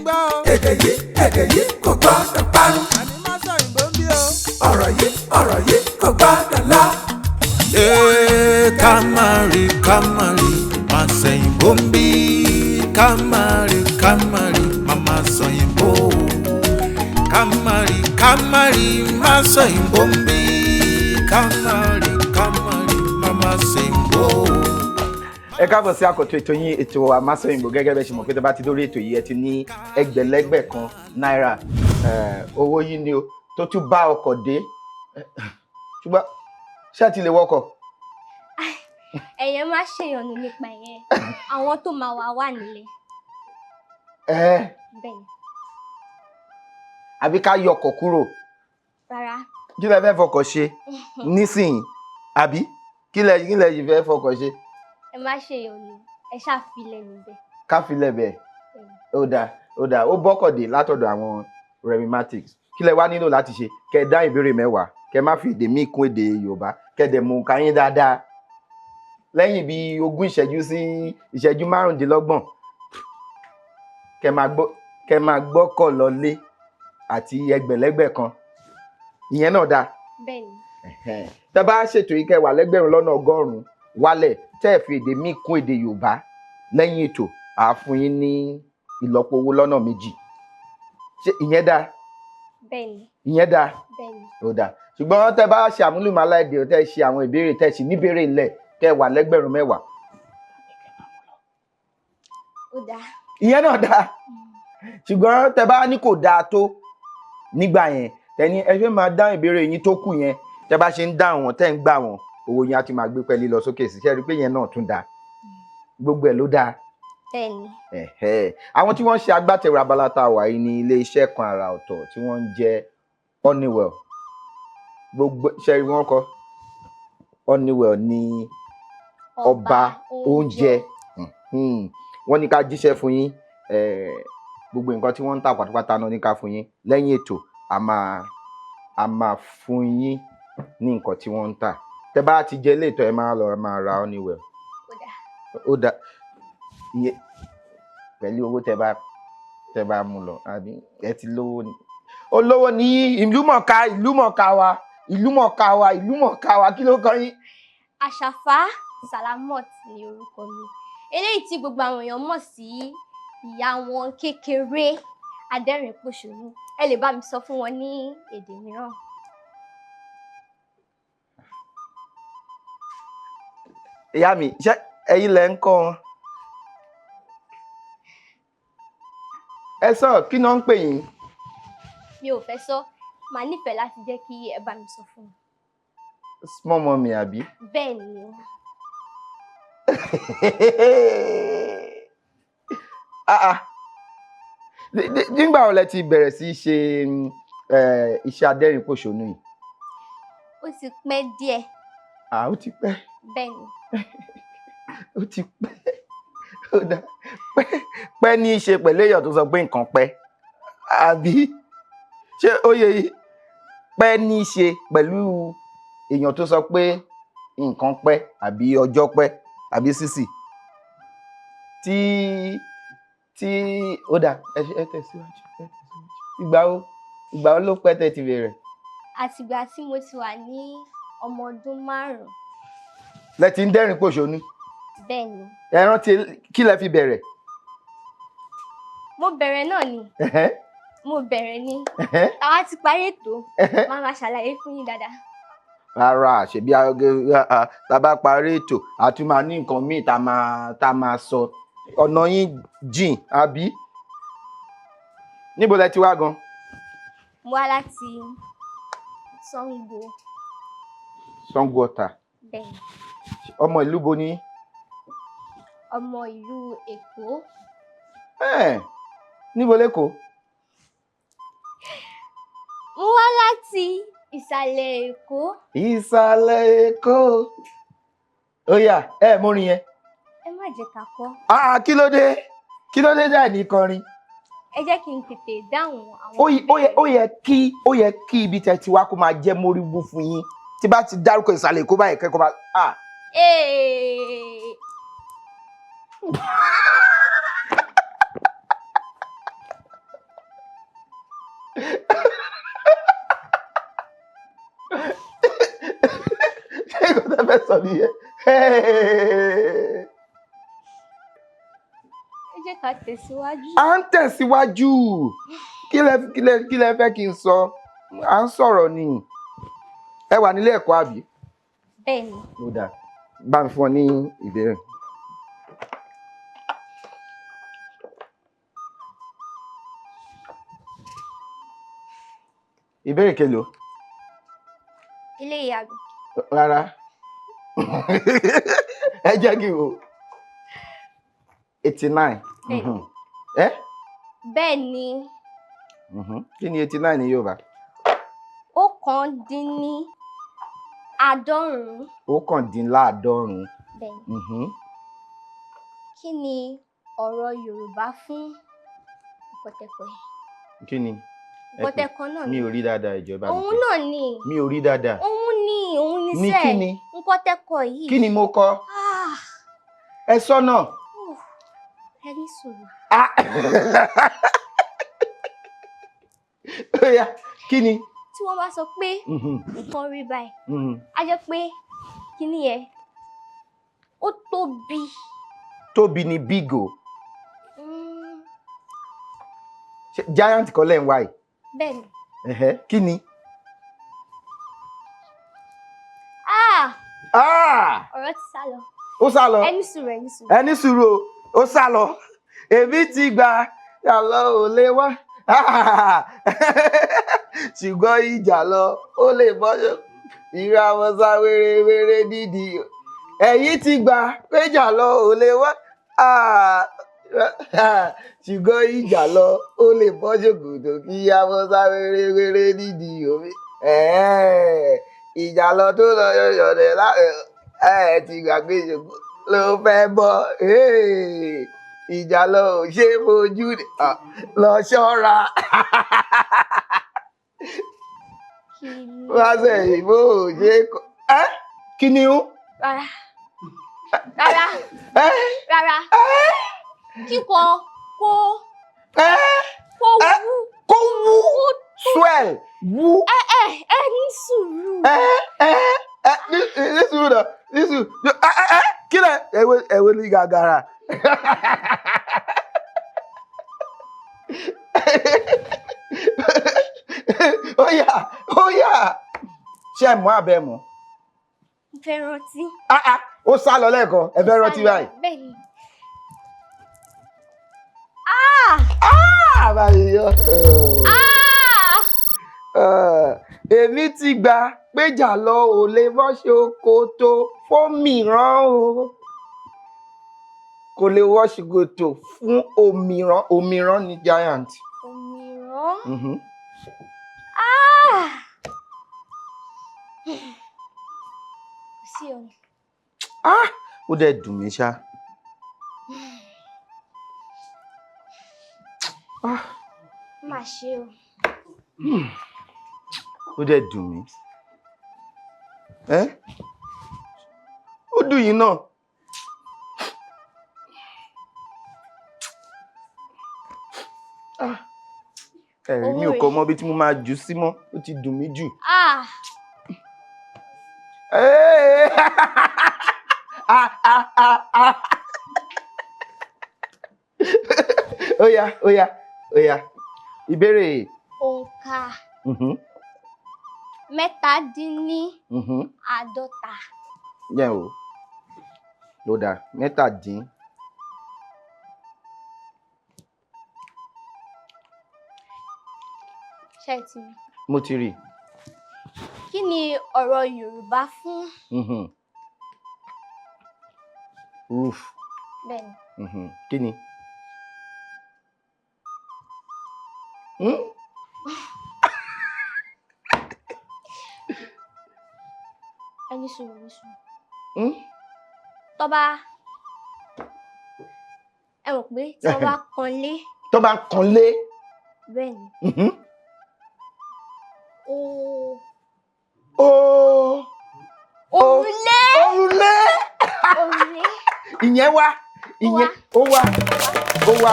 gbọ́ o. Èdè yìí, èdè yìí kò gbọ́dọ̀ parun. Àní má sọ òyìnbó ń bí o. Ọ̀rọ̀ yìí, ọ̀rọ̀ yìí kò gbọ́dọ̀ lọ. Ee, ká má rí, ká má rí, má sẹ̀yìnbó ń bí. Ká má rí, ká má rí, má má sọ̀yìnbó. Ká má rí, ká má rí, má sọ̀yìnbó ń bí. Ká má rí, ká má rí, má má sẹ̀yìnbó. Ẹ káàbọ̀ sí àkọ́tún ètò yín, ètò Àmásọ̀yìnbó. Gẹ́gẹ́ bẹ́ẹ̀ ṣe mọ̀ pé tó bá ti dórí ètò yìí, ẹ ti ní ẹgbẹ̀lẹ́gbẹ̀ kan náírà. Owó yìí ni o tó tún bá ọkọ̀ dé, ṣùgbọ́n ṣé ẹ ti lè wọkọ̀? Ẹ̀yẹn má ṣèyànnú nípa ìyẹn, àwọn tó máa wà wà nílé. Ẹ Bẹ́ẹ̀ ni. Àbí ká yọkọ̀ kúrò? Rárá. Kí lẹ fẹ́ fọkọ̀ ṣe nísìnyí? Àbí kí lẹ yìí fẹ́ fọkọ̀ ṣe? Ẹ má ṣèyànnú, ẹ ṣàfilẹ̀ níbẹ̀. Ká filẹ̀ bẹ́ẹ̀. Ó dáa, ó dáa. Ó bọ́kọ̀ dé látọ̀dọ̀ àwọn Remimatics. Kí lẹ wá nílò láti ṣe? Kẹ dá ìbéèrè 10, kẹ má fi èdè míì kún èdè Yorùbá, kẹ dẹ̀ mú nǹkan yín dáadáa. Lẹ́yìn bíi 20 ìṣẹ́jú sí ìṣẹ́jú 25, kẹ máa gbọ́kọ̀ lọlé àti ẹgbẹ̀lẹ́gbẹ̀ kan. Ìyẹn náà dáa. Bẹ́ẹ̀ ni. Ẹ̀hẹ́n. Tẹ bá ṣètò yìí, kẹ́ wà lẹ́gbẹ̀rún lọ́nà 100 wálẹ̀, tẹ́ ẹ̀ fi èdè míì kún èdè Yorùbá, lẹ́yìn ètò, àá fún yín ní ìlọ́po owó lọ́nà 2. Ṣé ìyẹn dáa? Bẹ́ẹ̀ ni. Ìyẹn dáa. Bẹ́ẹ̀ ni. Ó dáa. Ṣùgbọ́n tẹ bá ṣe àmúlùmálà èdè, tẹ́ ṣe àwọn ìbéèrè, tẹ́ ṣì níbèrè ńlẹ̀, kẹ́ wà lẹ́gbẹ̀rún 10. Ó dáa. Ìyẹn náà dáa. Ṣùgbọ́n tẹ bá ní kò dáa tó nígbà yẹn, tẹni ẹ fẹ́ máa dáhùn ìbéèrè yín tó kù yẹn, tẹ bá ṣe ń dáhùn wọn, tẹ́ ń gbà wọn, owó yín á ti máa gbé pẹ́ẹ́lí lọ sókè sí. Ṣe rí i pé yẹn náà tún dáa? Gbogbo ẹ̀ ló dáa. Bẹ́ẹ̀ ni. Ẹ̀hẹ́. Àwọn tí wọ́n ṣe agbátẹrù abala tá a wà yìí ní ilé iṣẹ́ kan àrà ọ̀tọ̀ tí wọ́n ń jẹ́ Honeywell. Gbogbo ṣẹ́rí wọ́n kọ́ Honeywell ní ọba oúnjẹ. Wọ́n ní ká jíṣẹ́ fún yín. Gbogbo nǹkan tí wọ́n ń tà pátápátá náà ní ká fún yín lẹ́yìn ètò. A máa fún yín ní nǹkan tí wọ́n ń tà. Tẹ́ bá ti jẹ ilé ìtọ́, ẹ máa lọ máa ra Honeywell. Ó dáa. Ó dá ìyẹn pẹ̀lú owó tẹ́ bá mú lọ. Àbí ẹ ti lówó ni? Olówó ní ìlú mọ̀ọ́ká, ìlú mọ̀ọ́ká wa, ìlú mọ̀ọ́ká wa, ìlú mọ̀ọ́ká wa. Kí ló kọ́ yín? Àṣàfà Salamot ni orúkọ mi, eléyìí tí gbogbo àwọn èèyàn mọ̀ sí ìyá wọn kékeré adẹ́rìn-pọ̀ṣónú. Ẹ lè bá mi sọ fún wọn ní èdè mìíràn. Ìyá mi, ṣé ẹ̀yin lẹ ń kọ́ wọn? Ẹ sọ, kí náà ń pè yín? Mi ò fẹ́ sọ, màá nífẹ̀ẹ́ láti jẹ́ kí ẹ bá mi sọ fún wọn. Small mummy, àbí? Bẹ́ẹ̀ ni. Ah ah. Nígbà wo lẹ ti bẹ̀rẹ̀ sí í ṣe iṣẹ́ adẹ́rìn-pọ̀ṣónú yìí? Ó ti pẹ́ díẹ̀. Ah, ó ti pẹ́. Bẹ́ẹ̀ ni. Ó ti pẹ́. Ó dá pẹ́ pẹ́ ní í ṣe pẹ̀lú èèyàn tó sọ pé nǹkan pẹ́, àbí ṣé ó yẹ yìí? Pẹ́ ní í ṣe pẹ̀lú èèyàn tó sọ pé nǹkan pẹ́, àbí ọjọ́ pẹ́, àbí sísì tí ó dá. Ẹ tẹ̀síwájú, ẹ tẹ̀síwájú. Ìgbà wo ló pẹ́ tẹ́ ti bẹ̀rẹ̀? Àtìgbà tí mo ti wà ní ọmọ ọdún 5. Lẹ ti ń dẹ́rìn pòṣónú? Bẹ́ẹ̀ ni. Ẹ rántí kí lẹ fi bẹ̀rẹ̀? Mo bẹ̀rẹ̀ náà ni. Mo bẹ̀rẹ̀ ni. Àwa ti parí ètò, máa ma ṣàlàyé fún yín dáadáa. Rárá, ṣebí tá a bá parí ètò, a tún máa ní nǹkan míì tá a máa sọ. Ọ̀nà yín jìn, àbí? Níbo lẹ ti wá gan? Mo wá láti Ṣàngó. Ṣàngó Ọ̀tà? Bẹ́ẹ̀ ni. Ọmọ ìlú bo ni? Ọmọ ìlú Èkó. Ẹ̀, níbo lẹ́kọ̀ọ́? Mo wá láti ìsàlẹ̀ Èkó. Ìsàlẹ̀ Èkó. Ó yá, ẹ mórin yẹn. Ẹ má jẹ́ ká kọ́. Ah, kí ló dé? Kí ló dé dà ní kọrin? Ẹ jẹ́ kí n tètè dáhùn àwọn Ó yẹ kí ibi tẹ́ ti wá kó máa jẹ́ móríwú fún yín. Tí bá ti dárúkọ ìsàlẹ̀ Èkó báyìí, kẹ́kọ̀ọ́ bá ah. Ṣé nǹkan tẹ́ fẹ́ sọ nìyẹn? Ẹ jẹ́ ká tẹ̀síwájú. À ń tẹ̀síwájú. Kí lẹ fẹ́ kí n sọ? À ń sọ̀rọ̀ ni. Ẹ wà nílé ẹ̀kọ́, àbí? Bẹ́ẹ̀ ni. Ó dáa, bá mi fún ọ ní ìbéèrè. Ìbéèrè kelòó? Ilé ìyá mi. Rárá, ẹ jẹ́ kí n wò. 89. Bẹ́ẹ̀ni. Ẹ Bẹ́ẹ̀ ni. Kí ni 89 ní Yorùbá? 99. 99. Bẹ́ẹ̀ ni. Kí ni ọ̀rọ̀ Yorùbá fún ìkọ̀tẹ̀kọ̀ yìí? Kí ni? Ìkọ̀tẹ̀kọ̀ náà Mi ni. ò rí dáadáa, ìjọba mi. Òun náà ni. Mi ò rí dáadáa. Òun ni, òun ni Ní sẹ́ẹ̀. kí ni? Ìkọ̀tẹ̀kọ̀ yìí. Kí ni mo kọ? Ah, Ẹ sọ náà. oh, ẹ ní sùúrù. Ah! Ó yá, kí ni? Tí wọ́n bá sọ pé nǹkan rí báyìí, á jẹ́ pé kíní yẹn ó tóbi. Tóbi ni big o. Ṣé giant kọ́ lẹ́ ń wá yìí? Bẹ́ẹ̀ ni. Ẹ̀hẹ́, kí ni? Ah, Ah! ọ̀rọ̀ ti sá lọ. Ó sá lọ. Ẹ ní sùúrù, ẹ ní sùúrù. Ẹ ní sùúrù o, ó sá lọ. Èmi ti gbà yàlọ ò lè wá, ṣùgbọ́n ìjà lọ ó lè bọ́ṣọ ìra wọn sá wéré-wéré nídìí. Ẹ̀yìn ti gbà péjà lọ ò lè wá, ṣùgbọ́n ìjà lọ ó lè bọ́ ṣòkòtò kí àwọn sá wéré-wéré nídìí omi. Ìjà lọ tó lọ yọ̀yọ̀dẹ̀ ẹ̀ ti gbàgbé ṣòkòtò ló fẹ́ bọ́. Ìjà lọ ò ṣe é fojú lọ ṣọ́ra. Kí ni? Wá sẹ́yìn bó ò ṣe é kọ́ ẹ́ kìnìún. Rárá. Rárá. Ẹ́ Rárá. Kíkọ kó ẹ́ kó ẹ́ wú. Kó wú, swell, wú. Ẹ ẹ ní sùúrù. Ẹ ẹ ẹ ní ní sùúrù náà, ní sùúrù ẹ ẹ ẹ kí lẹ ẹwé ẹwé ní gàgàrà. Ó yá, ó yá, ṣé ẹ mọ̀ abẹ́ mọ̀? Mo fẹ́ rántí. Ah ah, ó sá lọ lẹ́ẹ̀kan, ẹ fẹ́ rántí báyìí. Bẹ́ẹ̀ ni. Ah, báyìí yọ. Ah! Èmi ti gbà péjà lọ ò lè bọ́ ṣòkòtò fómìrán o, kò lè wọ́ ṣòkòtò fún òmìrán. Òmìrán ni giant. Òmíràn. Mhm. Ah! Kò sí ọ̀nà. Ah, ó dẹ̀ dùn mí ṣá. Ah, Má ṣe o. ó dẹ̀ dùn mí. Ẹ́, ó dùn yín náà. Ah, ẹ̀rí mi ò Owó kọ rẹ̀. mọ́ bí tí mo máa jù sí mọ́, ó ti dùn mí jù. Ah! Hey! Ah, ah, ah, ah. Ó yá, ó yá, ó yá. Ìbéèrè. Òǹkà 47. Yẹn o. Ló dáa, mẹ́tàdín. Ṣé ẹ ti rí? Mo ti rí. Kí ni ọ̀rọ̀ Yorùbá fún? Roof. Bẹ́ẹ̀ ni. Kí ni? Hmm? Ẹ ní sùúrù, ní sùúrù. Tó bá ẹ mọ̀ pé tí wọ́n bá kanlé. Tó bá kanlé. Bẹ́ẹ̀ ni. Ó Ó. Òrùlé. Òrùlé. Òrùlé. Ìyẹn wá. Ìyẹn ó wá. Ó wá.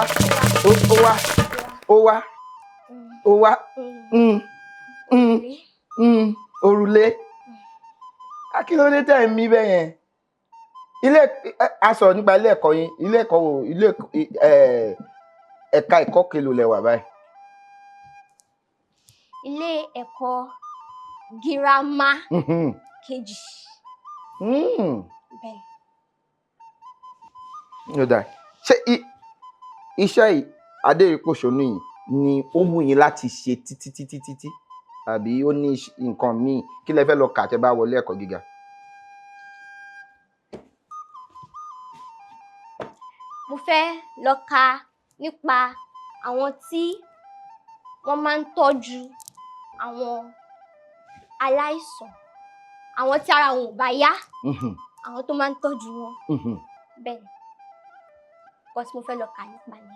Ó wá. Ó wá. Ó wá mm, mm, òrùlé. Akílódé tẹ̀ ń mí bẹ́ẹ̀ yẹn? Ilé a sọ̀rọ̀ nípa ilé ẹ̀kọ́ yín. Ilé ẹ̀kọ́ wo, ilé ẹ̀ka ẹ̀kọ́ kelo lẹ wà báyìí? Ilé ẹ̀kọ́ girama kejì. Bẹ́ẹ̀. Ó dáa. Ṣé iṣẹ́ yìí, adẹ́rìnpòṣónú yìí ni ó wù yín láti ṣe títí títí títí, àbí ó ní nǹkan míì kí lẹ fẹ́ lọ kà tẹ́ bá wọlé ẹ̀kọ́ gíga? Mo fẹ́ lọ ka nípa àwọn tí wọ́n máa ń tọ́jú àwọn aláìsàn, àwọn tí ara wọn ò bá yá, àwọn tó máa ń tọ́jú wọn. Bẹ́ẹ̀ ni, nǹkan tí mo fẹ́ lọ kà nípa ni.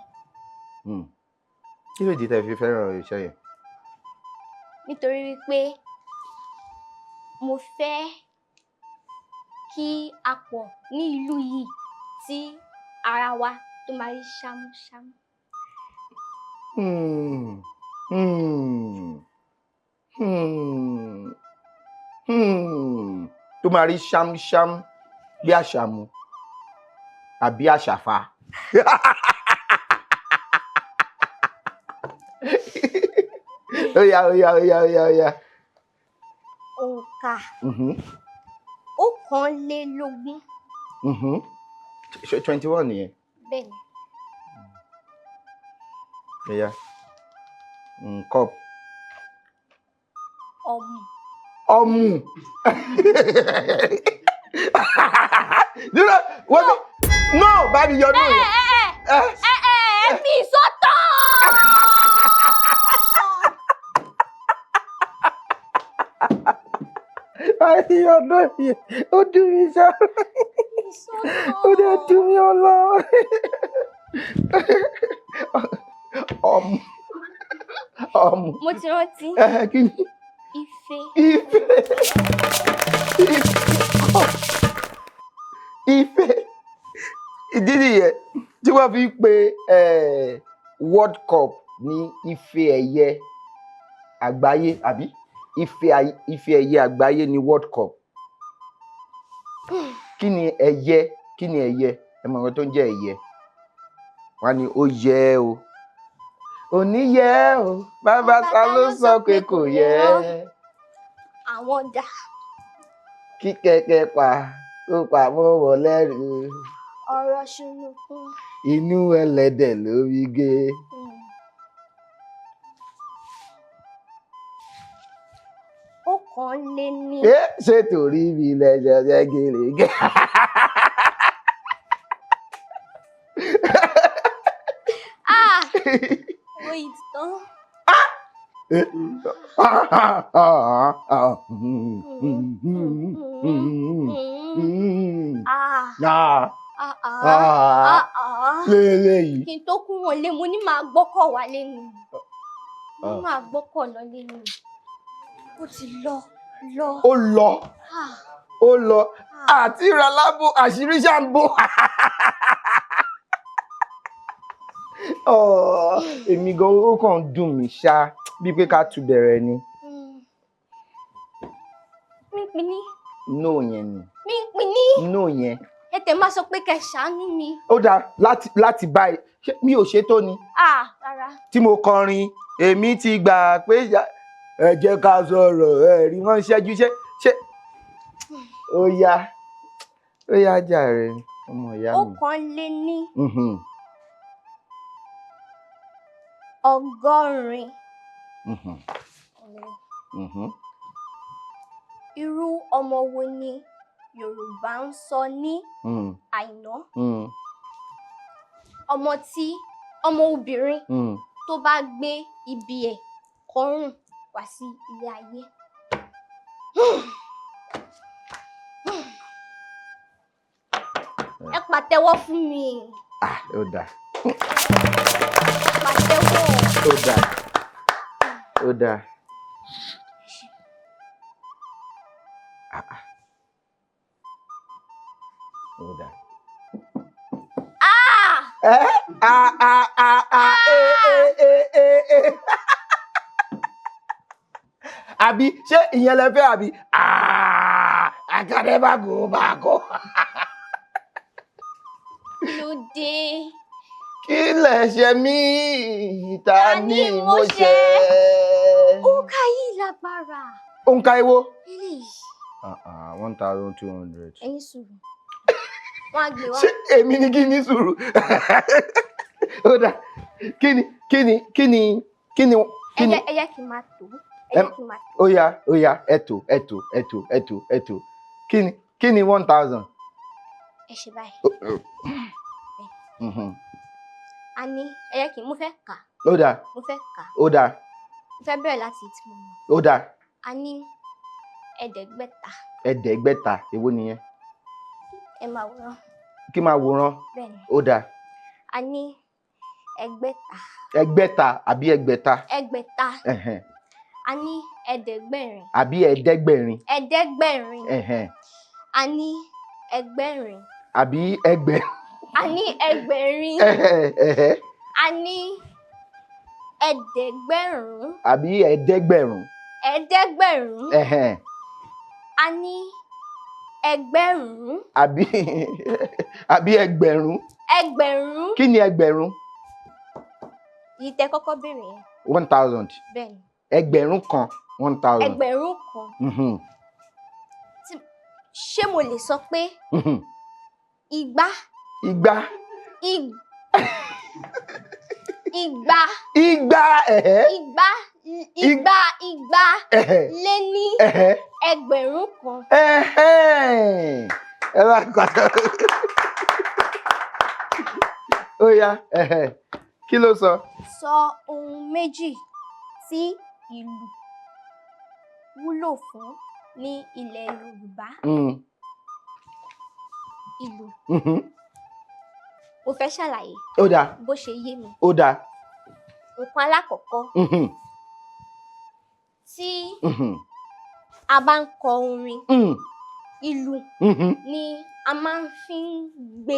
Kí ló dé tẹ́ fi fẹ́ràn iṣẹ́ yẹn? Nítorí wípé mo fẹ́ kí a pọ̀ ní ìlú yìí tí ara wa tó máa rí ṣámúṣámú. Tó máa rí ṣámúṣámú bí àṣàmú àbí àṣàfà. Ó yá, ó yá, ó yá, ó yá, ó yá. Òǹkà 21. Ṣé 21 nìyẹn? Bẹ́ẹ̀ ni. Ó yá. Cup. Ọ̀mù. Ọ̀mù. Dúró, wọ́n mi. No, bá mi yọdún Ẹ yẹn. ẹ ẹ ẹ ẹ ẹ mi sọ́tọ̀. Bá mi yọdún yẹn. Ó dùn mí ṣá. Mi sọ́tọ̀. Ó dẹ̀ dùn mí ọlọ. Ọ̀mù. Ọ̀mù. Mo ti rántí. Ẹ kí ni? Ife. Ife. Ife. Ìdí nìyẹn tí wọ́n fi ń pe World Cup ní ife ẹ̀yẹ àgbáyé, àbí? Ife ẹ̀yẹ àgbáyé ní World Cup. Kí ni ẹ̀yẹ? Kí ni ẹ̀yẹ? Ẹ mọ nǹkan tó ń jẹ́ ẹ̀yẹ. Wọ́n á ní ó yẹ o. Òní yẹ o. Bàbá ta ló sọ pé kò yẹ? Àwọn dà. Kí kẹ̀kẹ́ pa ó pa mọ́ wọ lẹ́rù. Ọ̀rọ̀ ṣùnùkùn. Inú ẹlẹ́dẹ̀ ló fi gé. 21. Ẹ ṣé torí mi lẹ́sẹ̀ ṣe gèrègè? Ah! Owó yìí ti tán. Ah! Ah, Ah ah. ah, Ah ah. lélẹ́yìí. Kí n tó kúrò lé, mo ní máa gbọ́kọ̀ wálé ni. Mo ní Ah. máa gbọ́kọ̀ lọlé ni. Ó ti lọ lọ. Ó lọ, Ah! ó lọ. Ah! Àti ìrànlábò àṣírí ṣàǹbò. Ọ̀, èmi gan ó kàn ń dùn mí ṣá bíi pé ká tún bẹ̀rẹ̀ ni. Mi pin ní. No yẹn ni. Mi pin ní. No yẹn. Ẹ tẹ̀ máa sọ pé kẹ́ ṣàánú mi. Ó dáa láti báyìí. Ṣé mi ò ṣe tó ni? Ah! Rárá. Tí mo kọrin, èmi ti gbà pé ẹ jẹ́ ká sọ̀rọ̀, ẹ rí wọ́n ń ṣẹ́jú ṣe ṣe. Ó yá, ó yá jàre, ọmọ ìyá mi. 81 80. Irú ọmọ wo ni Yorùbá ń sọ ní Àìná? Ọmọ tí ọmọ obìnrin tó bá gbé ibi ẹ̀ kọ́rùn wá sí ilé ayé. Ẹ pàtẹ́wọ́ fún mi. Ah, ó dáa. Ẹ pàtẹ́wọ́. Ó dáa. Ó dáa. Ah, ah. Ó dáa. Ah! Eh? Ah, ah, ah, ah, eh, eh, eh, eh, eh. Àbí ṣé ìyẹn lẹ fẹ́ àbí? Ah, I can never go back o. Kí ló dé? Kí lẹ ṣe mí? Ta ni mo ṣe? Òǹkà yìí lágbára. Òǹkà èwo? Eléyìí. 1,200. Ẹ̀yin sùúrù. Wọ́n á gbé wá. Ṣé èmi ni kí ní sùúrù? Ó dà, kí ni kí ni kí ni kí ni Ẹ kí ni? jẹ́, ẹ jẹ́ kí n máa tò ó. Ẹ jẹ́ kí n máa tò ó. Ó yá, ó yá, ẹ tò, ẹ tò, ẹ tò, ẹ tò, ẹ tò. Kí ni 1,000? Ẹ ṣe báyìí. A ní, ẹ jẹ́ kí n, mo fẹ́ kà. Ó dà. Mo fẹ́ kà. Ó dà. Mo fẹ́ bẹ̀rẹ̀ láti tí mo mọ̀. Ó dà. A ní 500. 500, èwo nìyẹn? Ẹ máa wòran. Kí máa wòran? Bẹ́ẹ̀ni. Ó dà. A ní 600. 600 àbí 600? 600. Ẹ̀hẹ̀n. A ní 700. Àbí 700? 700. Ẹ̀hẹ̀n. A ní 800. Àbí 800? A ní 800. Ẹ̀hẹ̀n, ẹ̀hẹ̀n. A ní 700. Àbí 700? 700. Ẹ̀hẹ̀n. A ní 1000. Àbí 1000? 1000. Kí ni 1000? Yìí tẹ kọ́kọ́ béèrè yẹn. 1,000. Bẹ́ẹ̀ni. 1000, 1,000. 1000. Ṣé mo lè sọ pé igba? Igba. Igba. Igba, ẹ̀hẹ́. Igba, igba, igba Ẹ̀hẹ́. lé ní Ẹ̀hẹ́. 1000. Ẹ̀hẹ́. Ẹ bá kọ́. Ó yá, ẹ̀hẹ́. Kí ló sọ? Sọ ohun méjì tí ìlù wúlò fún ní ilẹ̀ Yorùbá. Ìlù. Mo fẹ́ ṣàlàyé. Ó dáa. Bó ṣe yé mi. Ó dáa. Nǹkan alákọ̀ọ́kọ́. Tí a bá ń kọ orin, ìlù ni a máa ń fi ń gbé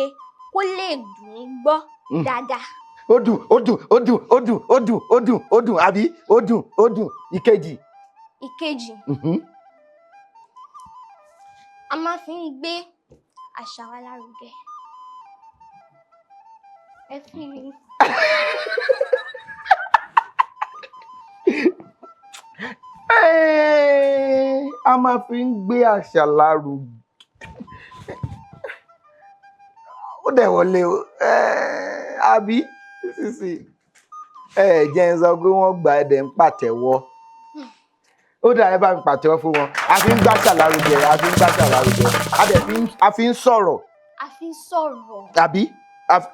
kó lè dùn ún gbọ́ dáadáa. Ó dùn, ó dùn, ó dùn, ó dùn, ó dùn, ó dùn, ó dùn, àbí? Ó dùn, ó dùn. Ìkejì. Ìkejì. A máa fi ń gbé àṣà wa lárugẹ. Ẹ fún mi. A máa fi ń gbé àṣà lárugẹ. Ó dẹ̀ wọlé o. Àbí? Sísì. Ẹ jẹ́ n sọ pé wọ́n gba ẹ̀dẹ̀ ń pàtẹ́wọ́. Ó dà, ẹ bá mi pàtẹ́wọ́ fún wọn. A fi ń gbàṣà lárugẹ, a fi ń gbàṣà lárugẹ. A dẹ̀ fi ń, a fi ń sọ̀rọ̀. A fi ń sọ̀rọ̀. Àbí?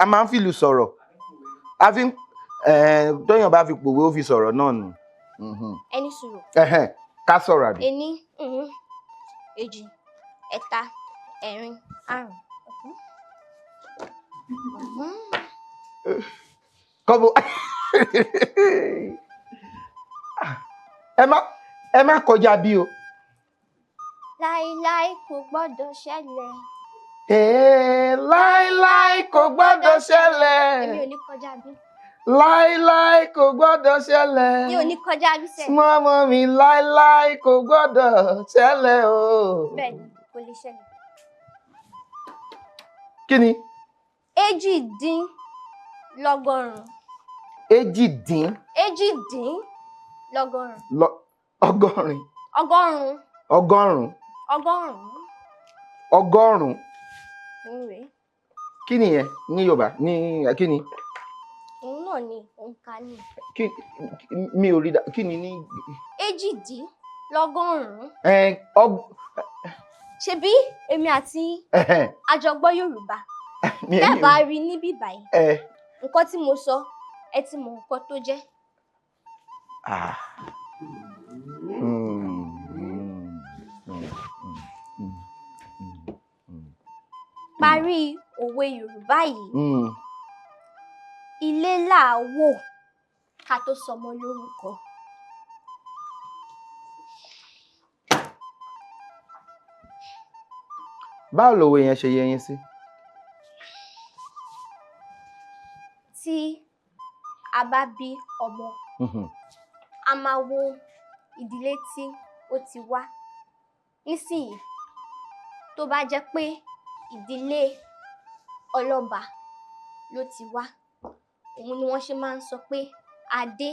A máa ń fìlù sọ̀rọ̀. A fi ń, tóyàn bá fi pòwe ó fi sọ̀rọ̀ náà nù. Ẹni sùúrù. Ẹ̀hẹ̀n, ká sọ̀rọ̀ àbí? 1, 2, 3, 4, 5. Kọ́bọ̀. Ẹ má kọjá bí o. Láíláí kò gbọ́dọ̀ ṣẹlẹ̀. Láíláí kò gbọ́dọ̀ ṣẹlẹ̀. Èmi ò ní kọjá bí. Láíláí kò gbọ́dọ̀ ṣẹlẹ̀. Mi ò ní kọjá bí sẹ́. Small mummy, láíláí kò gbọ́dọ̀ ṣẹlẹ̀ o. Bẹ́ẹ̀ni, kò lè ṣẹlẹ̀. Kí ni? 198. Èjìdín. 198. Lọ 80. 100. 100. 100. 100. Òun rèé. Kí nìyẹn ní Yorùbá? Ní kí ni? Òun náà ni òǹkà ni. Kí mi ò rí da, kí ni ní? 198. Ẹ ọg. Ṣebí èmi àti Ẹ̀hẹ̀n. a jọ gbọ́ Yorùbá. Mi Tẹ́ bá rí níbí báyìí. Ẹ. Nǹkan tí mo sọ, ẹ ti mọ nǹkan tó jẹ́. Ah. Parí òwe Yorùbá yìí. Ilé là á wò ká tó sọmọ lórúkọ. Báwo lòwe yẹn ṣe yé yín sí? Tí a bá bí ọmọ, a máa wo ìdílé tí ó ti wá. Nísìnyí, tó bá jẹ́ pé ìdílé ọlọ́ba ló ti wá, òun ni wọ́n ṣe máa ń sọ pé Adé,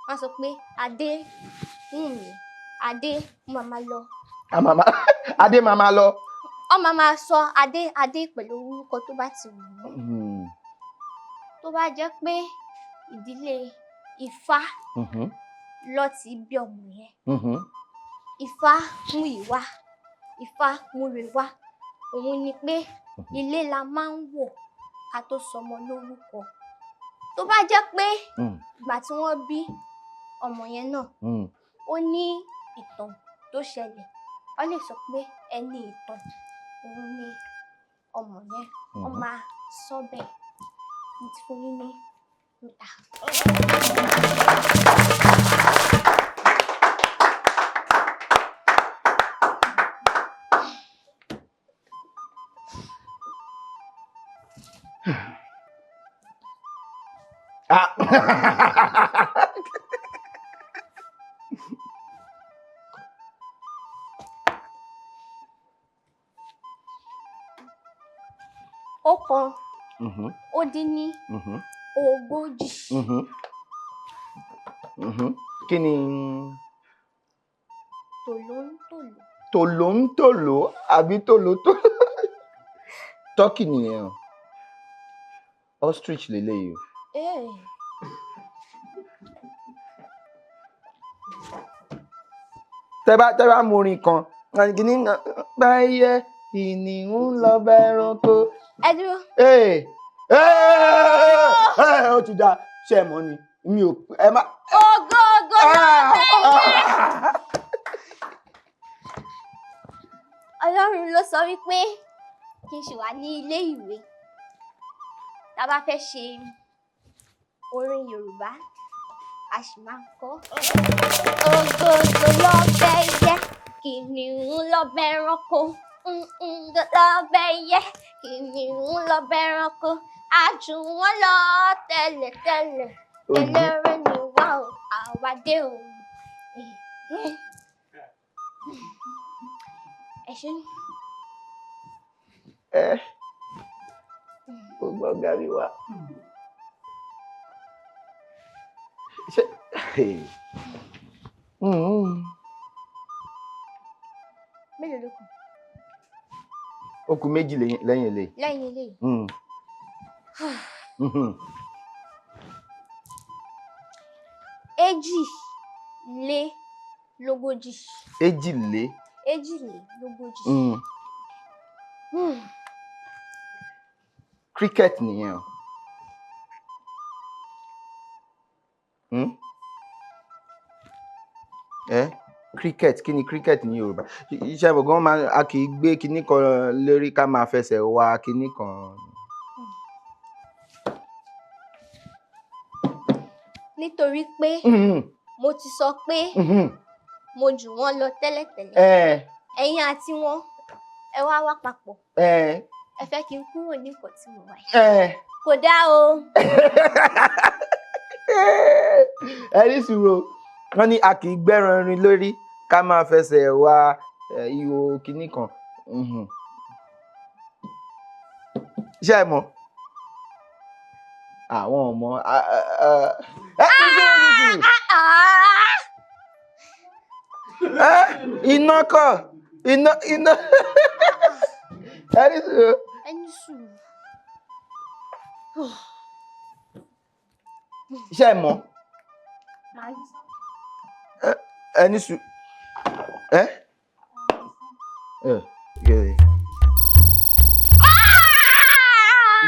wọ́n á sọ pé Adé Wùnmí, Adé máa máa lọ. A máa máa Adé máa máa lọ. Wọ́n máa máa sọ Adé Adé pẹ̀lú orúkọ tó bá ti wù wọ́n. Tó bá jẹ́ pé ìdílé Ifá ló ti bí ọmọ yẹn, Ifá mú ìwá, Ifá múre wá. Òun ni pé ilé la máa ń wò ká tó sọmọ lórúkọ. Tó bá jẹ́ pé ìgbà tí wọ́n bí ọmọ yẹn náà, ó ní ìtàn tó ṣẹlẹ̀, wọ́n lè sọ pé ẹni ìtàn òun ni ọmọ yẹn. Wọ́n máa sọ bẹ́ẹ̀. Mo ti fún yín ní mẹ́ta. Ah. Ọ̀kan ó dín ní 40. Kí ni Tòlóńtòló. Tòlóńtòló àbí tòlótò? Turkey nìyẹn o. Ostrich lèléyìí o. Ee. Tẹ́ bá mú orin kan, kìíní báyẹ̀ kìnìún lọ bá ẹranko. Ẹ dúró. Ee ee ee, ó ti dáa, ṣé ẹ mọ̀ ni? Mi ò ẹ má. Ògógó ló bẹ̀rẹ̀. Ọlọ́run ló sọ wípé kí n ṣì wà ní ilé ìwé. Tá a bá fẹ́ ṣe orin Yorùbá, a sì máa ń kọ́. Ògógó ló bẹ̀yẹ, kìnìún ló bẹ ẹranko. Ló bẹ̀yẹ, kìnìún ló bẹ ẹranko. A jù wọ́n lọ tẹ́lẹ̀tẹ́lẹ̀. Eléré ni wá o, àwa dé o. Ẹ ṣé. Ẹ gbogbo ọ̀gá mi wá. Ṣé Mélòó ló kù? Ó kù méjì lẹ́yìn eléyìí. Lẹ́yìn eléyìí. 42. Èjì lé. 42. Cricket nìyẹn o. Ẹ cricket, kí ni cricket ní Yorùbá? Iṣẹ́ gbọ̀ngàn máa a kì í gbé kinní kan lórí ká máa fẹsẹ̀ wa kinní kan. Nítorí pé mo ti sọ pé mo jù wọ́n lọ tẹ́lẹ̀tẹ́lẹ̀. Ẹ̀yin àti wọn, ẹ wá wá papọ̀. Ẹ fẹ́ kí n kúrò ní nǹkan tí mo wà yìí. Kò dáa o. Ẹ ní sùúrù o. Wọ́n ní a kì í gbẹ́ran rin lórí ká máa fẹsẹ̀ wa ihò kinní kan. Ṣé ẹ mọ̀? Àwọn ò mọ̀. Ẹ ní sùúrù, ní sùúrù. Ah! Ẹ iná kọ́ iná iná. Ẹ ní sùúrù. Ẹ ní sùúrù. Ṣé ẹ mọ̀? Màá Ẹ ní sùúrù. Ẹ? Ẹ ẹ.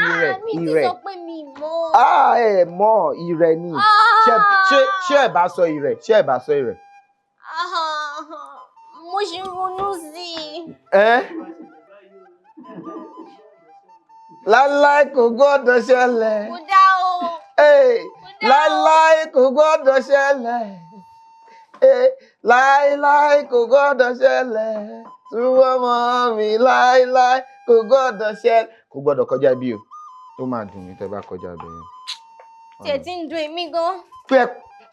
Ìrẹ̀, Mi ti ìrẹ̀. sọ pé mi mọ̀. Ah, ẹ mọ̀, ìrẹ̀ ni. Ṣé ẹ bá sọ ìrẹ̀? Ṣé ẹ bá sọ ìrẹ̀? Ah, mo ṣì ń ronú sí i. Ẹ? Láíláí kò gbọ́dọ̀ ṣẹlẹ̀. Kò dáa o. Ee, Kò dáa o. láíláí kò gbọ́dọ̀ ṣẹlẹ̀. Ee, láíláí kò gbọ́dọ̀ ṣẹlẹ̀. Túbọ̀ mọ́ mi láíláí kò gbọ́dọ̀ ṣẹlẹ̀. Kò gbọ́dọ̀ kọjá bí o. Ó máa dùn mí tẹ́ bá kọjá bẹ̀ yẹn. Tiẹ̀ ti ń dùn èmi gan. Pé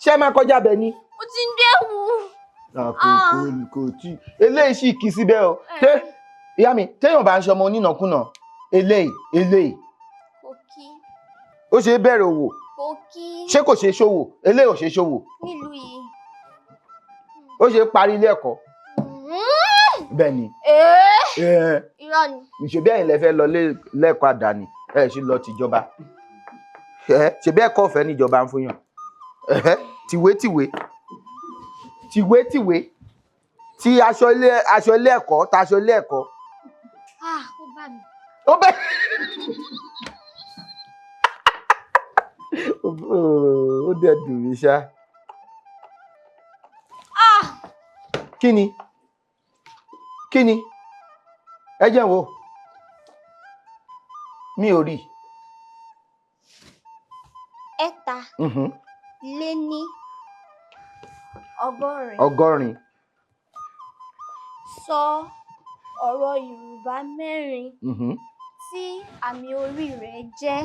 ṣé ẹ máa kọjá bẹ̀ ni? Ó ti ń dẹ́wù. Ah, kò tí eléyìí sì kì í síbẹ̀ o. Tẹ ìyá mi, téèyàn bá ń ṣọmọ onínàkúnà, eléyìí Kò kí. ó ṣe é bẹ̀rẹ̀ òwò. Kò kí. Ṣé kò ṣe é ṣòwò? Eléyìí ò ṣe é ṣòwò. Nílùú yìí. Ó ṣe é parí ilé ẹ̀kọ́. Bẹ́ẹ̀ ni. Ee, ẹ irọ́ ni. Ṣebí ẹ̀yin lẹ fẹ́ lọ lẹ́ẹ̀kọ́ àdáni, ẹ ṣe lọ tìjọba. Ẹ ṣebí ẹ̀kọ́ ọ̀fẹ́ níjọba ń fún yàn. Ẹ tìwé tìwé tìwé ti aṣọ ilé ẹ̀kọ́, taṣọ ilé ẹ̀kọ́. Ah, ó bá mi. Ó bẹ́ ó dẹ̀ dùn mí ṣá. Ah! Kí ni? Kí ni? Ẹ jẹ́ n wò, mi ò rí. Ẹ̀ta lé ní 80. 80. Sọ ọ̀rọ̀ Yorùbá mẹ́rin tí àmì orí rẹ̀ jẹ́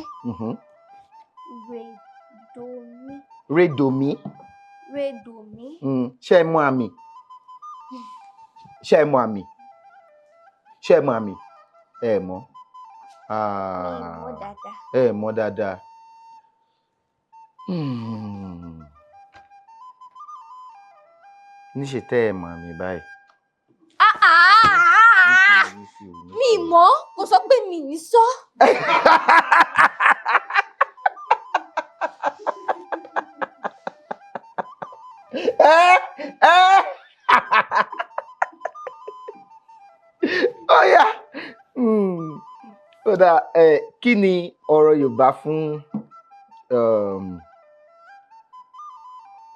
rèdòmí. Rédòmí. Rèdòmí. Ṣé ẹ mọ àmì? Ṣé ẹ mọ àmì? Ṣé ẹ mọ àmì? Ẹ mọ̀. Mi ì mọ̀ dáadáa. Ẹ mọ̀ dáadáa. Níṣe tẹ́ ẹ mọ̀ àmì báyìí. Ah, ah, ah, ah. Mi ì mọ̀, kò sọ pé mi ní sọ. Ẹ ẹ ó yá. Ó dáa, ẹ kí ni ọ̀rọ̀ Yorùbá fún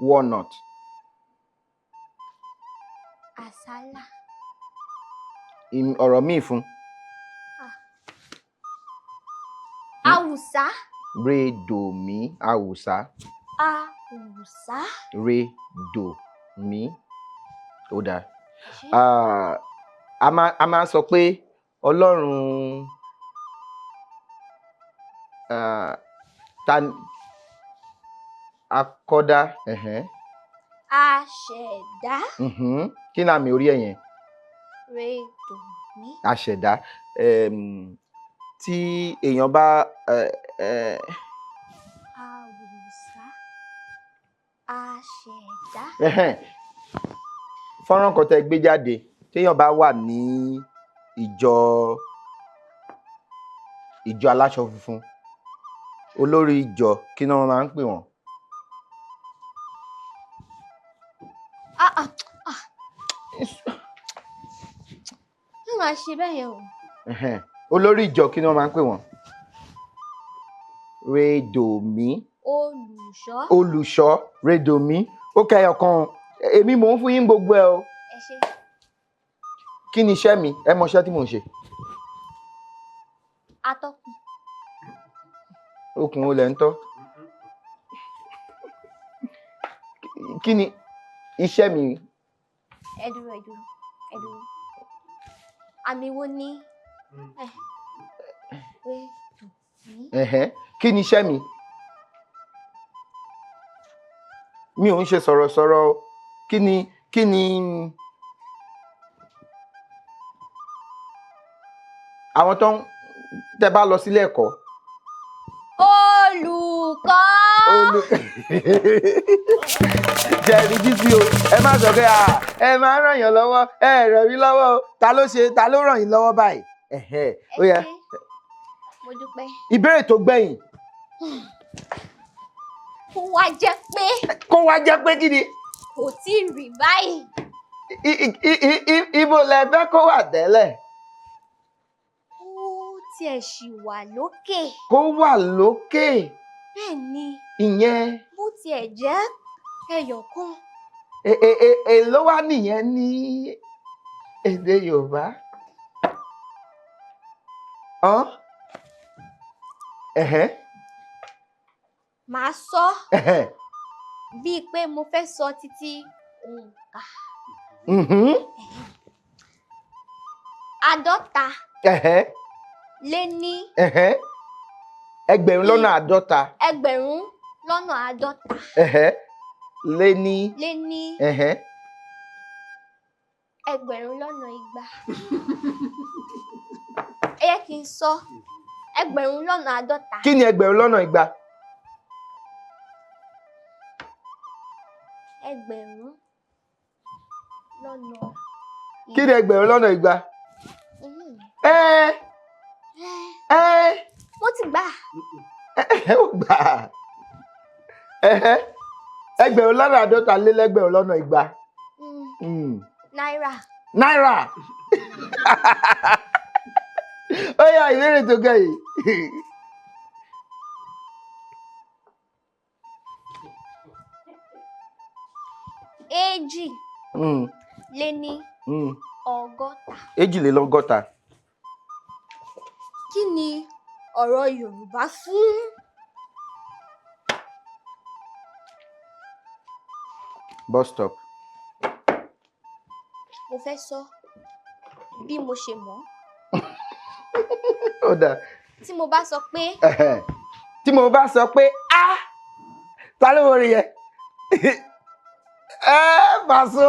walnut? Àsálà. Ọ̀rọ̀ míì fún? Awùsá. Rédòmí, àwùsá. Awùsá. Rédòmí. Ó dáa. Ah, a máa sọ pé Ọlọ́run, ah, ta akọ́dá, ẹ̀hẹ́n. Aṣẹ̀dá. Kí ni àmì orí ẹ̀ yẹn? Rédòmí. Aṣẹ̀dá. Tí èèyàn bá Awùsá. Aṣẹ̀dá. Ẹ̀hẹ́n. Fọ́nrán kan tẹ́ gbé jáde, téèyàn bá wà ní ìjọ aláṣọ funfun, olórí ìjọ, kí ni wọ́n máa ń pè wọ́n? Ah, ah, ah. Má máa ṣe bẹ́ẹ̀ yẹn o. Ẹ̀hẹ́n. Olórí ìjọ, kí ni wọ́n máa ń pè wọ́n? Rédòmí. Olùṣọ́. Olùṣọ́. Rédòmí. Ó kẹyọ kan, èmi mò ń fún yín gbogbo ẹ o. Ẹ ṣé. Kí ni iṣẹ́ mi? Ẹ mọ iṣẹ́ tí mò ń ṣe? Atọ́kùn. Okùn olè ń tọ́. Kí ni iṣẹ́ mi? Ẹ dúró, ẹ dúró, ẹ dúró. Àmì wo ni? Ẹ Rédòmí. Ẹ̀hẹ́n. Kí ni iṣẹ́ mi? Mi ò ń ṣe sọ̀rọ̀sọ̀rọ̀ o. Kí ni àwọn tó ń tẹ́ bá lọ sílé ẹ̀kọ́? Olùkọ́. Jẹ̀rí jíjí o, ẹ má sọ pé à ẹ máa ń ràn yàn lọ́wọ́, ẹ ràn mí lọ́wọ́ o. Ta ló ṣe, ta ló ràn yín lọ́wọ́ báyìí? Ẹ̀hẹ́, ó Ẹ yá. ṣé. Mo dúpẹ́. Ìbéèrè tó gbẹ̀yìn. Kó wá jẹ́ pé Kó wá jẹ́ pé kí ni? Kò tí ì rí báyìí. Ibo lẹ fẹ́ kó wà tẹ́lẹ̀? Ó tiẹ̀ ṣì wà lókè. Kó wà lókè. Bẹ́ẹ̀ ni. Ìyẹn. Bó tiẹ̀ jẹ́ ẹyọ kan. Èló wá nìyẹn ní èdè Yorùbá? Ọ́n? Ẹ̀hẹ́n. Màá sọ bíi pé mo fẹ́ sọ títí òǹkà. 50 lé ní Ẹgbẹ̀rún lọ́nà 50. 50,000. Ẹ̀hẹ́n. Lé ní. Lé ní. 2,200. Ẹ yẹ kí n sọ 50,000. Kí ni 2,200? Ẹgbẹ̀rún lọ́nà. Kí ni 2,200? Ẹ ẹ. Mo ti gbà. Ẹ ó gbà á. 2,250,200. Náírà. Náírà. Ó yá, ìbéèrè tó kẹ́yìn. Èjì lé ní 60. 62. Kí ni ọ̀rọ̀ Yorùbá fún Bus stop. Mo fẹ́ sọ bí mo ṣe mọ̀. Ó dáa. Tí mo bá sọ pé Ẹ̀hẹ̀. Tí mo bá sọ pé a, ta ló wọrí yẹn? Ẹ Paso.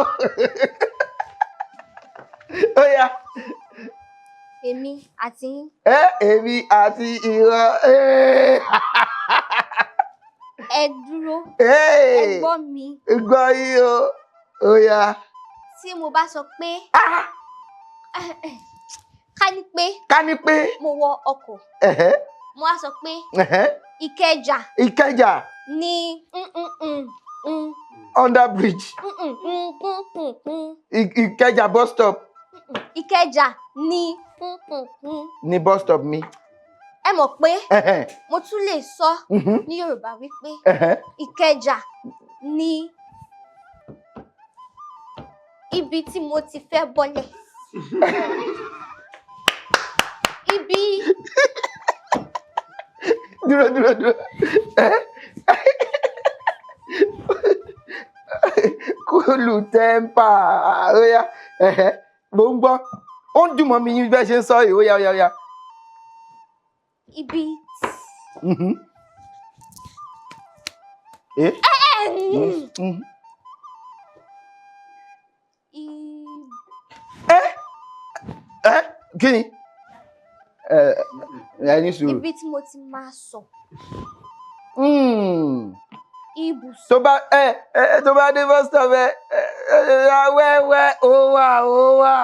Ó yá. Èmi àti yín. Ẹ èmi àti ìwọ. Ẹ dúró. Ẹ gbọ́ mi. Gbọ́ yín o. Ó yá. Tí mo bá sọ pé ká ní pé Ká ní pé mo wọ ọkọ̀, mo wá sọ pé Ìkẹjà Ìkẹjà ní under bridge. Ìkẹjà bus stop. Ìkẹjà ní Ní bus stop mi. Ẹ mọ̀ pé mo tún lè sọ ní Yorùbá wípé Ìkẹjà ní ibi tí mo ti fẹ́ bọ́lẹ̀. Ibi Dúró, dúró, dúró. Cool temper. Ó yá. Mo ń gbọ́. Ó ń dùn mọ́ mi yín bẹ́ẹ̀ ṣe ń sọ yìí. Ó yá, ó yá, ó yá. Ibi Eh? Ẹ kí ni? Ẹ ẹ ní sùúrù. Ibi tí mo ti máa sọ. Ibùsọ̀. Tó bá ẹ ẹ tó bá dé bus stop, ẹ ẹ wẹ́wẹ́, ó wà, ó wà.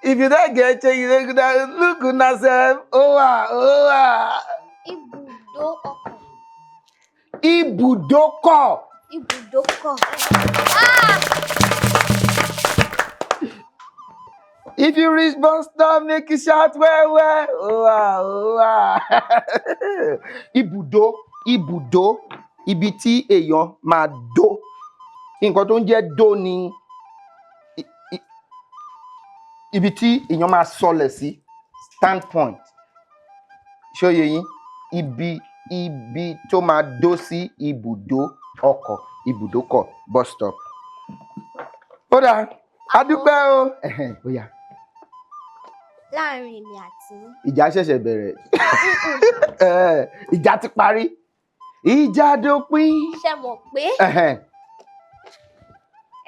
If you don't get change, you don't go look good na sef. Ó wà, ó wà. Ibùdó ọkọ̀. Ibùdókọ̀. Ibùdókọ̀. If you reach bus stop, make you shout well well. Ó wà, ó wà. Ibùdó, ibùdó, ibi tí èèyàn máa dó. Nǹkan tó ń jẹ́ dó ni ibi tí èèyàn máa sọlẹ̀ sí, stand point. Ṣó yé yín? Ibi tó máa dó sí, ibùdó ọkọ̀, ibùdókọ̀, bus stop. Ó dáa, a dúpẹ́ o. Ẹ̀hẹ̀n, ó yá. Láàárín èmi àti yín. Ìjà ṣẹ̀ṣẹ̀ bẹ̀rẹ̀. Ìjà ti parí. Ìjà dópin. Ṣé mọ̀ pé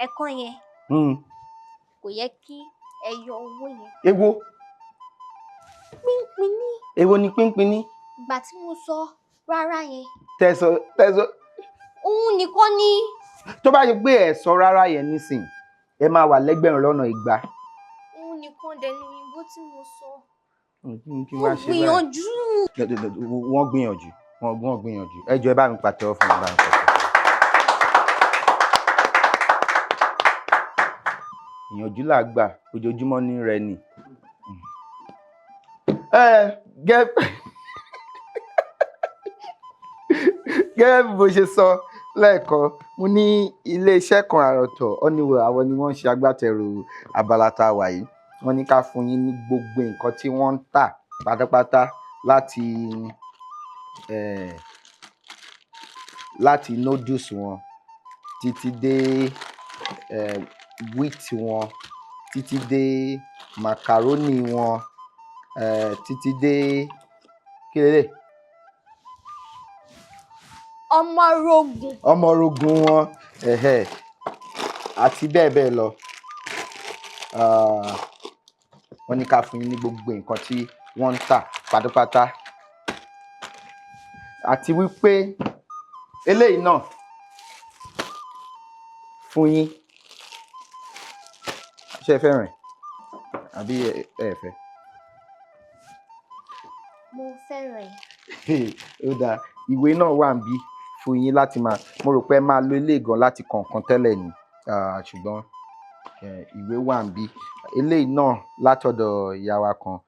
ẹ̀kọ́ yẹn kò yẹ kí ẹ yọ owó yẹn? Èwo? Pínpín ní. Èwo ni pínpín ní? Ìgbà tí mo sọ rárá yẹn. Tẹ̀sọ̀ tẹ̀sọ̀. Òun nìkan ni. Tó bá yẹ pé ẹ sọ rárá yẹn nísìn, ẹ máa wà 2,200. Òun nìkan dẹnu òyìnbó tí mo sọ. Kí Mo wá ṣe báyìí? gbìyànjú. Wọ́n gbìyànjú, wọ́n gbìyànjú. Ẹ jọ̀ọ́, ẹ bá mi pàtẹ́wọ́ fún mi, bá mi pàtẹ́wọ́. Ìyànjú là gbà, ojoojúmọ́ ní rẹ ni. Ẹ gẹ́gẹ́ bí mo ṣe sọ lẹ́ẹ̀kan, mo ní iléeṣẹ́ kan àrà ọ̀tọ̀, Honeywell, àwọn ni wọ́n ń ṣe agbátẹrù abala tá a wà yìí. Wọ́n ní ká fún yín ní gbogbo nǹkan tí wọ́n ń tà pátápátá, láti noodles wọn títí dé wheat wọn, títí dé macaroni wọn, títí dé kí lélẹ̀? Ọmọrogùn. Ọmọrogùn wọn, ẹ̀hẹ̀, àti bẹ́ẹ̀ bẹ́ẹ̀ lọ. Ah, wọ́n ní ká fún yín ní gbogbo nǹkan tí wọ́n ń tà pátápátá, àti wípé eléyìí náà fún yín. Ṣé ẹ fẹ́ràn ẹ̀ àbí ẹ fẹ́? Mo fẹ́ràn ẹ̀. Ó dáa. Ìwé náà wà níbí fún yín láti máa, mo rò pé ẹ máa lo eléyìí gan láti kọ̀ọ̀kan tẹ́lẹ̀ ni. Ah, ṣùgbọ́n ìwé wà níbí, eléyìí náà látọ̀dọ̀ ìyá wa kan,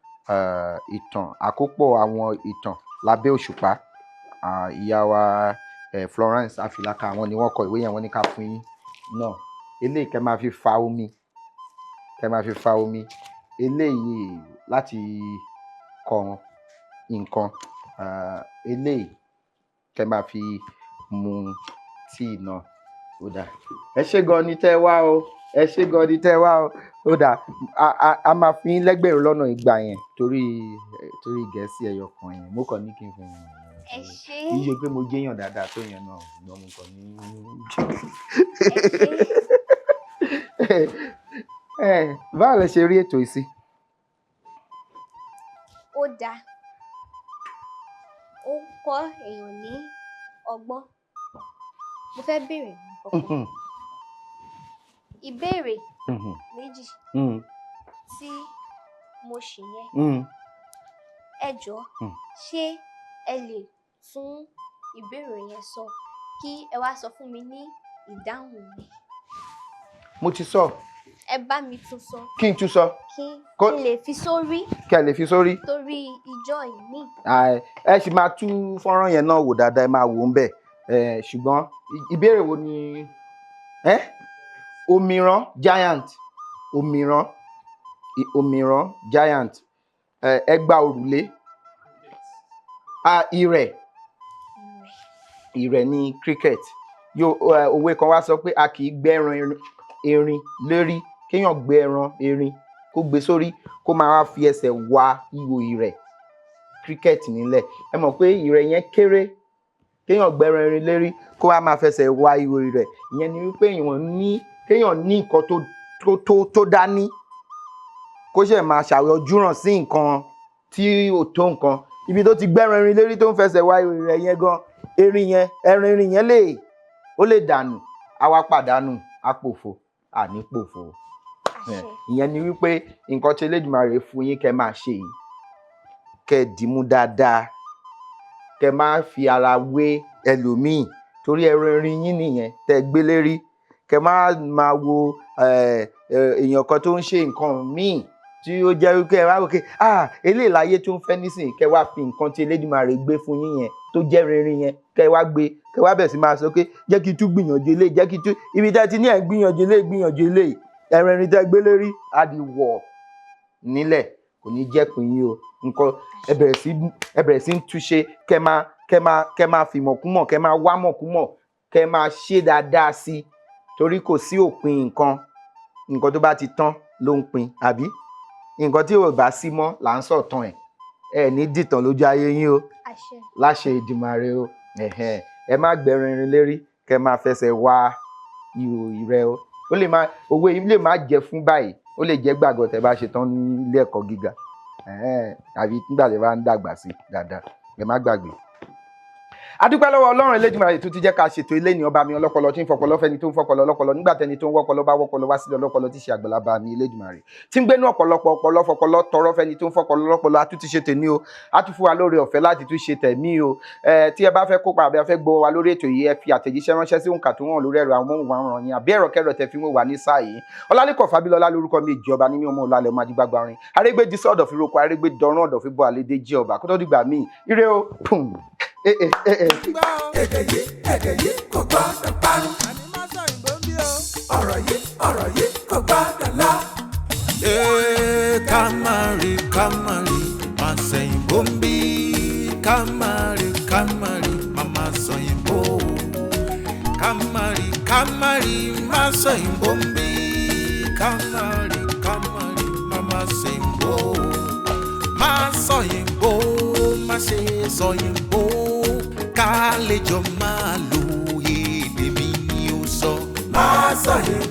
ìtàn àkópọ̀ àwọn ìtàn lábẹ́ òṣùpá. Ah, ìyá wa Florence Afilaka, àwọn ni wọ́n kọ ìwé yẹn. Wọ́n ní ká fún yín náà. Eléyìí kẹ́ máa fi fa omi, kẹ́ máa fi fa omi. Eléyìí láti kọ nǹkan. Ah, eléyìí kẹ́ máa fi mu tíì náà. Ó dáa, ẹ ṣé gan ni tẹ́ wá o, ẹ ṣé gan ni tẹ́ wá o. Ó dáa, a máa fi yín lẹ́gbẹ̀rún lọ́nà 200 yẹn torí Gẹ̀ẹ́sì ẹyọ kan yẹn. Mo kàn ní kí n fún yín. Ẹ ṣé. Kì í ṣe pé mo jẹ́yàn dáadáa tó yẹn náà, ṣùgbọ́n mo kàn ní. Ẹ ṣé. Ẹ báwo lẹ ṣe rí ètò yìí sí? Ó dáa, ó ń kọ́ èèyàn ní ọgbọ́n. Mo fẹ́ béèrè nǹkan kan, ìbéèrè méjì tí mo ṣì yẹn. Ẹ jọ̀ọ́, ṣé ẹ lè tún ìbéèrè yẹn sọ, kí ẹ wá sọ fún mi ní ìdáhùn mi? Mo ti sọ. Ẹ bá mi tún sọ. Kí n tún sọ? Kí n lè fi sórí. Kí ẹ lè fi sórí. Torí ìjọ ìmíì. Ẹ sì máa tú fọ́nrán yẹn náà wò dáadáa, ẹ máa wò ó ń bẹ̀. Ṣùgbọ́n ìbéèrè wo ni ẹ? Òmìrán giant, òmìrán, òmìrán giant, ẹgba òrùlé, ah, ìrẹ̀. Ìrẹ̀ ní cricket. Yóò òwe kan wá sọ pé a kì í gbẹ́ran erin lérí. Kéèyàn gbé ẹran erin, kó gbé sórí, kó máa wá fi ẹsẹ̀ wa ihò ìrẹ̀ cricket nílẹ̀. Ẹ mọ̀ pé ìrẹ̀ yẹn kéré. Kéèyàn gbẹ́ran erin lérí, kó wá máa fẹsẹ̀ wa ihò ìrẹ̀, ìyẹn ni wípé èèyàn ní, kéèyàn ní nǹkan tó dání, kó ṣe máa ṣàyọjúràn sí nǹkan tí ò tó nǹkan. Ibi tó ti gbẹ́ran erin lérí, tó ń fẹsẹ̀ wa ihò ìrẹ̀ yẹn gan, erin yẹn, ẹran erin yẹn lè, ó lè dànù, á wá pàdánù, á pòfo. Àní pòfo. Àṣẹ. Ìyẹn ni wípé nǹkan tí Elédùmarè fún yín kẹ́ máa ṣe yìí, kẹ́ dìímú dáadáa, kẹ́ má fi ara wé ẹlòmíì, torí ẹran erin yín nìyẹn tẹ́ gbé lérí. Kẹ́ má máa wo èèyàn kan tó ń ṣe nǹkan míì tí ó jẹ́ wípé ẹ wá wò pé, ah, eléyìí láyé tó ń fẹ́ nísìnyí. Kẹ́ wá fi nǹkan tí Elédùmarè gbé fún yín yẹn, tó jẹ́ rere yẹn, kẹ́ wá gbé, kẹ́ wá bẹ̀rẹ̀ sí máa sọ pé jẹ́ kí n tún gbìyànjú eléyìí, jẹ́ kí n tún ibi tẹ́ ti ní ẹ̀ ń gbìyànjú eléyìí, gbìyànjú eléyìí, ẹran erin tẹ́ gbé lérí á di wọ̀ nílẹ̀. Kò ní jẹ́ pín yín o. Nǹkan ẹ bẹ̀rẹ̀ sí ń túnṣe, kẹ́ máa fìmọ̀kúmọ̀, kẹ́ máa wá mọ̀kúmọ̀, kẹ́ máa ṣe dáadáa sí i, torí kò sí òpin nǹkan. Nǹkan tó bá ti tán ló ń pin, àbí nǹkan tí ò bá sí mọ́ là ń sọ̀tàn ẹ̀. Ẹ ní dìtàn lójú ayé yín o. Àṣẹ. Láṣẹ Èdùmàrè o. Ẹ̀hẹ́n. Ẹ má gbẹran erin lérí kẹ́ máa fẹsẹ̀ wá ihò ìrẹ́ o. Ó lè má, òwe yìí lè má jẹ́ fún báyìí, ó lè jẹ́ gbàgọ́ tẹ́ bá ṣe tán ní ilé ẹ̀kọ́ gíga. Ẹ̀hẹ́n. Àbí nígbà tẹ́ bá ń dàgbà sí dáadáa. Ẹ má gbàgbé. A dúpẹ́ lọ́wọ́ Ọlọ́run Elédùmarè tó ti jẹ́ ká ṣètò ilé ní. Ọba mi ọlọ́pọlọ tí ń fọpọlọ fẹ́ni tó ń fọpọlọ ọlọ́pọlọ, nígbà tẹni tó ń wọ́pọlọ bá wọ́pọlọ wá sílẹ̀, ọlọ́pọlọ tí ṣe àgbàlagbà mi Elédùmarè tí ń gbénú ọ̀pọ̀lọpọ̀ ọpọlọ fọpọlọ tọrọ fẹ́ni tó ń fọpọlọ lọ́pọlọ. A tún ti ṣe tèmi o, a tún fún wa lóore ọ̀fẹ́ láti tún ṣe tẹ̀mí o. Ẹ tí ẹ bá fẹ́ kópa àbí ẹ fẹ́ gbọ́ wa lórí ètò yìí, ẹ fi àtẹ̀jíṣẹ́ ránṣẹ́ sí òǹkà tó wọ̀n lórí ẹ̀rọ amóhùnmáwòrán yín àbí ẹ̀rọ kẹ́rọ tẹ fi ń wò wá ní sáà yìí. Ọlálẹ́kọ̀ Fábílọ́lá lórúkọ mi, ìjọba ní mi, ọmọ ọ̀làlẹ̀ ọmọ adigbagba orin arégbèjì sọ̀dọ̀ fi roko arégbè dọ̀rùn ọ̀dọ̀ fi bọ́ àlédè jí ọba kó tó dìgbà míì. Ire o. Pum. Eh, eh, eh, eh. Èdè yìí kò gbọ́dọ̀ parun. Ọ̀rọ̀ yìí kò gbọ́dọ̀ lọ. Ee, ká má rí, ká má rí, má sẹ̀yìnbó ń bí. Ká má rí, ká má rí, má má sọ̀yìnbó. Ká má rí, ká má rí, má sọ̀yìnbó ń bí. Ká má rí, ká má rí, má má sẹ̀yìnbó. Má sọ̀yìnbó, má ṣe sọ̀yìnbó. Ká lè jọ máa lo èdè mi ni ó sọ. Má sọ yìí.